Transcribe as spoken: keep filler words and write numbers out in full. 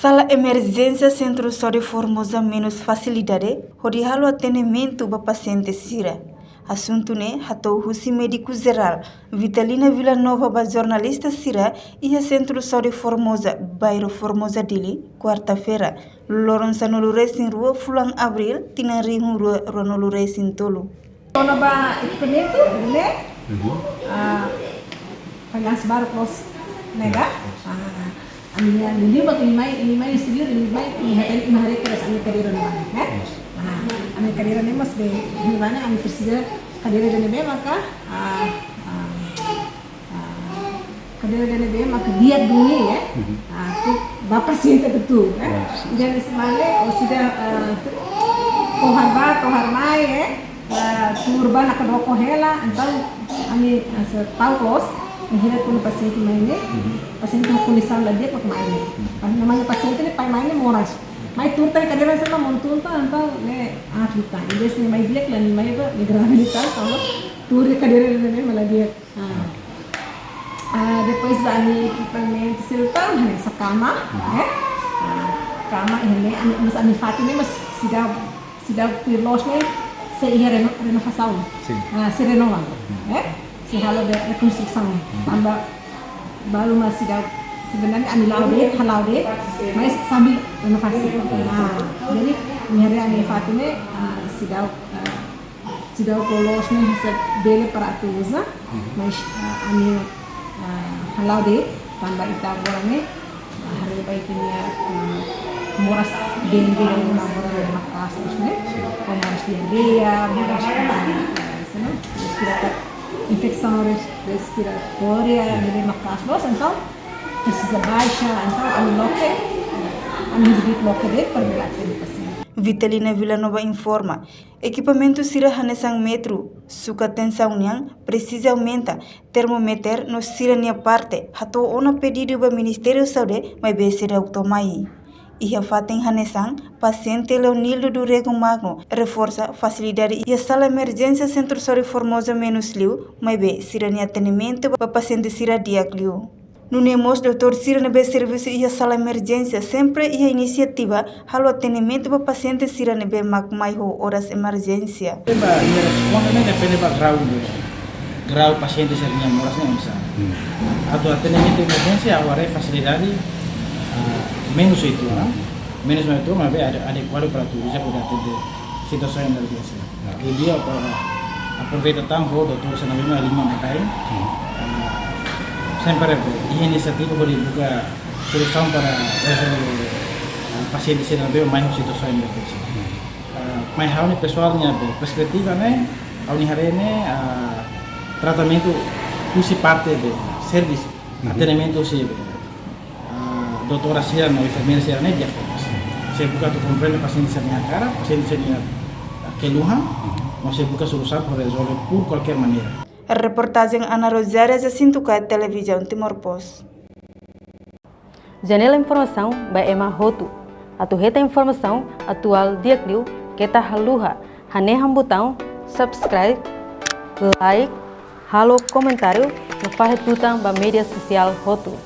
Sala emerjénsia Sentru Saúde Formosa menus fasilidade hodi halo atendimentu ba pasiente sira. Asuntu ne'e hato'o husi médiku jerál Vitalina Villanova ba jornalista sira iha Sentru Saúde Formosa, bairru Formosa, Dili, kuarta-feira, loron sanulu-resin-rua fulan Abríl, tinan rihun rua ruanulu-resin-tolu. Kona-ba ekipamentu, ne'e? Mhm. Ah, fallansu baru close, ne'e ka? Ya, close. Ah, ami, ami liu ba, ami mai, ami mai sibir, ami mai, ami haree, ami haree kedas ami kadeira ne'e, eh? Yes. Ah, ami kadeira ne'e mós be, ami mana, ami presiza kadeira ne'ebé maka, ah, ah, ah, kadeira ne'ebé maka di'ak duni, eh? Mhm. Ah, atu ba pasiente betul, eh? Yes. Jadi semale, o sida, ah, tohar ba, tohar mai, eh? Ah, tuur ba nakdoko hela, entaun ami, ah, se tau close, ami haree kuandu pasiente mai ne'e, mhm, pasiente ho kondisaun la di'ak mak mai ne'e. Mhm. Pas namanya pasiente ne'e pai mai ne'e moras. Mai tuur tan kadeira sira la montun tan, entaun ne'e aat liután. Em vez ne'e mai di'ak, la ne'e mai ba, ne'e grave liután, entaun tuur kadeira ne'e mai la di'ak. Ah. Ah, depois ba ami ekipamentu sira tan, hanesan kama, mhm, eh? Ah, kama ne'e, ami, mas ami fatin ne'e mós seidauk, seidauk tuir loos ne'e, sei iha reno-, renovasaun. Sin. Ah, sei renova, mhm, eh? Sei halo de'it rekonstrusaun. Mhm. Tanba balu mós seidauk, sebenarnya ami la'o de'it, hala'o de'it, mas sambil renovasi. Mhm. Ah, jadi, ami haree ami fatin ne'e, ah, seidauk, ah, seidauk loos ne'e, hanesan bele para atu uza, mhm, mas, ah, ami, ah, hala'o de'it, tanba ita agora ne'e, ah, haree ba ita-nia, ah, moras dengue, ne'e agora ne'e maka'as loos ne'e, sin, ho moras diarreia, moras, ah, ah, se não, respiratória, infesaun res-, respiratória, sin, ne'ebé maka'as loos, entaun presiza baixa, entaun ami loke, ami de'it loke de'it para bele atende pasiente. Vitalina Villanova informa, ekipamentu sira hanesan metru, sukat tensaun nian, presiza aumenta, termómetru no sira-nia parte, hato'o ona pedidu ba Ministériu Saúde, maibé seidauk to'o mai. Iha fatin hanesan, pasiente Leonildo do Rego Magno reforsa fasilidade iha sala emerjénsia Sentru Saúde Formosa menus liu, maibé sira-nia atendimentu ba pasiente sira di'ak liu. Nune'e mós doutór sira ne'ebé servisu iha sala emerjénsia sempre iha inisiativa halo atendimentu ba pasiente sira ne'ebé mak mai ho oras emerjénsia. Ba, iha responde ne'e depende ba grau de, grau pasiente sira-nia moras ne'e oinsá. Hmm. Atu atendimentu emerjénsia, ha'u haree fasilidade, ah, menus oitu, ah, menus oitu, maibé ade-, adekuadu para atu uza hodi atende situasaun emerjénsia. Ya. Jadi, apa, aproveita tan ho doutór sira ne'ebé mak lima matai. Hmm. Ah, sempre, eh, iha inisiativa hodi buka solusaun para rezolve, ah, pasiente sira ne'ebé mai ho situasaun emerjénsia. Hmm. Ah, mai ha'u-nia pesoál nia be, perspetiva ne'e, ha'u-nia haree ne'e, ah, tratamentu husi parte be, servisu, mhm, atendimentu husi be, ah, doutora sira no enfermeira sira ne'e di'ak. Sei buka atu komprende pasiente sira-nia hakarak, pasiente sira-nia, ah, keluhan, mhm, no sei buka solusaun para rezolve por kualkér maneira. Reportajen Ana Rosária, Jacinto Caio, Televizaun Timor Post. Janela informasaun ba ema hotu. Atu hetan informasaun atuál di'ak liu, keta haluha hanehan butaun subscribe, like, halo komentáriu, no fahe tutan ba média sosiál hotu.